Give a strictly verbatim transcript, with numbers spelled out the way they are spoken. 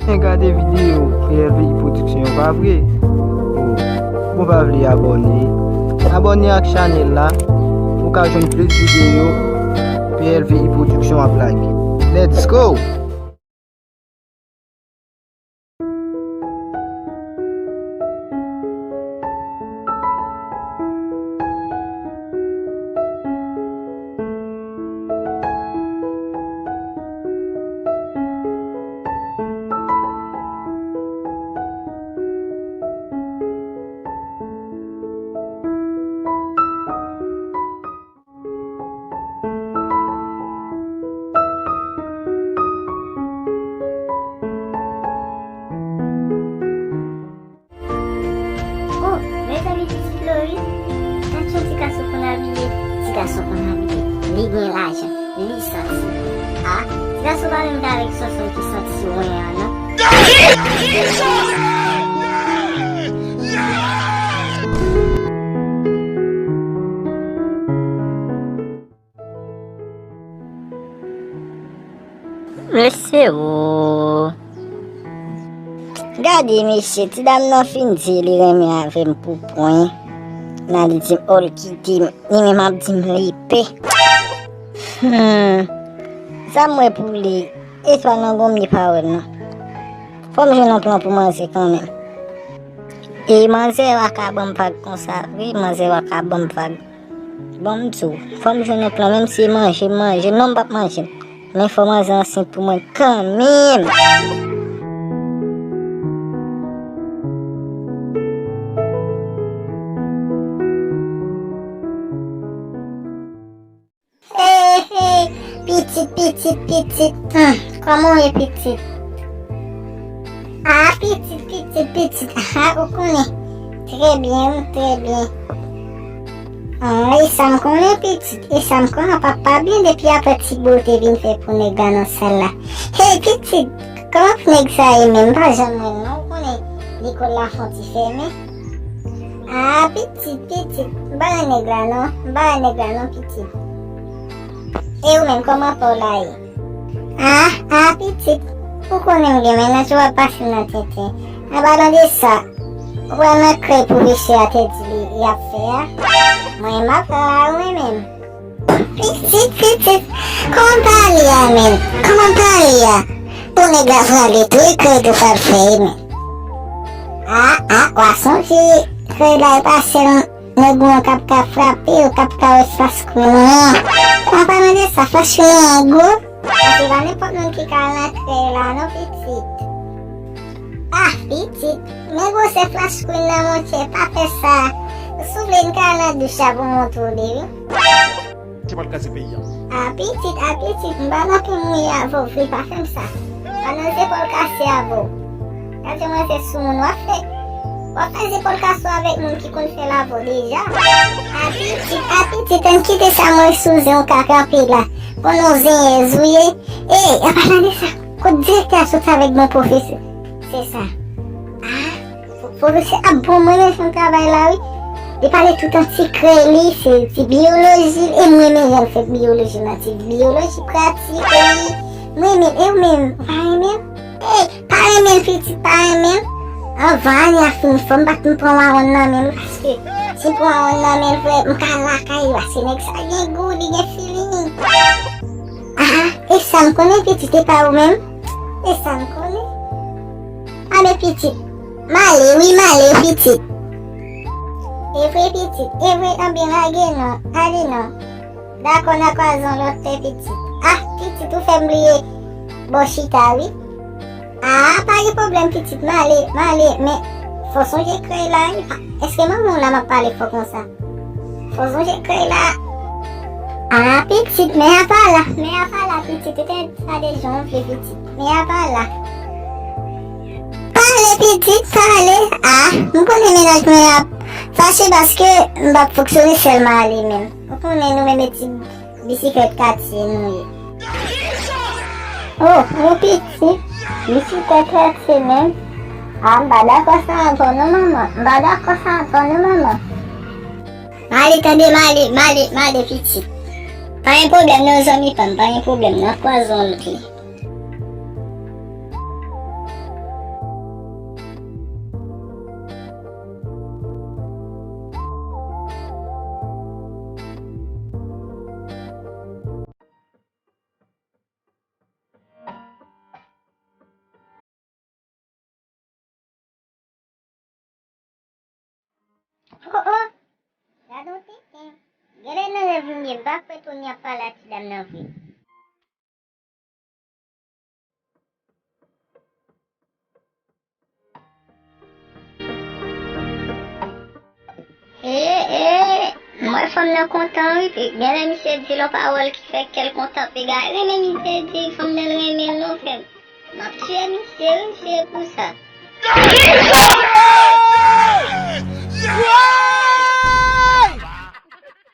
Byen gade videyo P L V I Production yo, pa vre? Oh, bon, pa vle abòne. Abòne ak chanèl la pou w ka jwenn plis videyo P L V I Production ap lage. Let's go! Oh, mezanmi, pitit Lori, gad jan ti gason konn abiye. Ti gason konn abiye, li gen lajan, li santi. Ah, ti gason pa menm ka avèk Sonson ki santi wen an, non. Mesye o. Gade mesye, ti dam nan fin di li renmen avè m pou pwen. Nan li di m, oh, l kite m. Li menm ap di m li pe. Hmm. Sa m wè pou li, e pa nan gonmye pawòl non. Fò m jwenn yon plan pou manzè kanmenm. E manzè pa ka ban m vag konsa vre, manzè pa ka ban m vag. Bon, m di w, fò m jwenn yon plan, menm si e manje, m manje. Non, m p ap manje l. Men fò manzè ansent pou mwen kanmenm. Hey, hey, pitit, pitit, pitit. Hmm, kòman w ye, pitit? Ah, pitit, pitit, pitit. Ah, ou konnen. Trè byen, wi, trè byen. Ah, e sa m konnen, pitit. E sa m konnen, papa byen depi apre ti bo te vin fè pou nèg la nan sal la. Hey, pitit, kòman pou nèg sa ye menm? M pa janm wè l, non, ou konnen. Lekòl la fè yon ti fèmen. Ah, pitit, pitit, m pa wè nèg la non, m pa wè nèg la non, pitit. E ou menm, kòman pa w la ye? Ah, ah, pitit, ou konnen m gen mennaj, w ap pase m nan tenten. Anpalan de sa, ou wè nan krèy pwofesè a te di li, li ap fè a? Mwen, m ap la, mwen menm. Pitit, pitit, kòman pale a menm? Kòman pale a? Pou nèg la prale tou, e krèy tou pral fè, men. Ah, ah, w a sonje krèy la, e pa sèl nèg ou an k ap ka frape, ou k ap ka wè flash screen ou an. Anpalan de sa, flash screen ou an gwo. Paske pa nenpòt moun ki ka al nan krèy la, non, pitit. Ah, pitit, men gwosè flash screen nan, monchè, pa fè sa. Si w vle, n ka al nan douch la pou m montre w li, wi. Se pa l ka se peyi a. Ah, pitit, ah, pitit, m pa nan pou mouye avè w vre, pa fè m sa. Pa nan zepòl kase avè w. Gade manzè soumoun w ap fè. W ap fè zepòl kase w avèk moun ki konn fè l avè w deja. Ah, pitit, ah, pitit, ann kite sa, mwen sou zen w ka kanpe la. Konn yon zenyèz ou ye. Ey, anpalan de sa, kot direktè a soti avèk bon pwofesè? Se sa. Ah, pwofesè ap bon, mwen renmen jan l travay la, wi. Li pale toutan ti krèy li, se ti biyoloji, e mwen renmen jan l fè biyoloji nan ti biyoloji pratik li. Mwen renmen, e ou menm, ou pa renmen l? Ey, pa renmen l, pitit, pa renmen l. Anvan ane a fin, fò m pa t pran mawon nan men l, paske si m pran mawon nan men l, frè, m ka lakay, paske nèg sa gen gou, li gen feeling. Ah, e sa m konnen, pitit, e pa ou menm? E sa m konnen? A, men pitit, m ale, wi, m ale, pitit. E vre, pitit, e vre, anben lage non, ale non. Dakò, n a kwaze yon lòt lè, pitit. Ah, pitit, ou fè m bliye bò chita, wi. Ah, pa gen pwoblèm, pitit, m ale, m ale, men fò sonje krèy la, wi. Èske manman w la m ap pale fò konsa? Fò sonje krèy la. Ah, pitit, men apa la, men apa la, pitit, ou te gade jan w vle, pitit, men apa la. Pale, pitit, pale. Ah, m konnen mennaj mwen ap fache paske m p ap fonksyone sèl m ale menm. Ou konnen nou menm e ti bisiklèt katye nou ye. Oh, men pitit, bisiklèt katye menm. Ah, m pa dakò sa avè w non, manman. M pa dakò sa avè w non, manman. M ale tande, m ale, m ale, m ale, pitit. Pa gen pwoblèm non, zanmi pa m, pa gen pwoblèm, n a kwaze yon lòt lè. Oh, oh! Gade yon tenten. Genlè nan rèv m ye, m pa kwè Tony ap pale a ti dam nan vre. E, e, m wè fanm nan kontan wi, pi genlè misye di l yon pawòl ki fè kè l kontan, piga renmen misye di fanm nan l renmen l non frè m. M ap tiye misye wi, misye pou sa.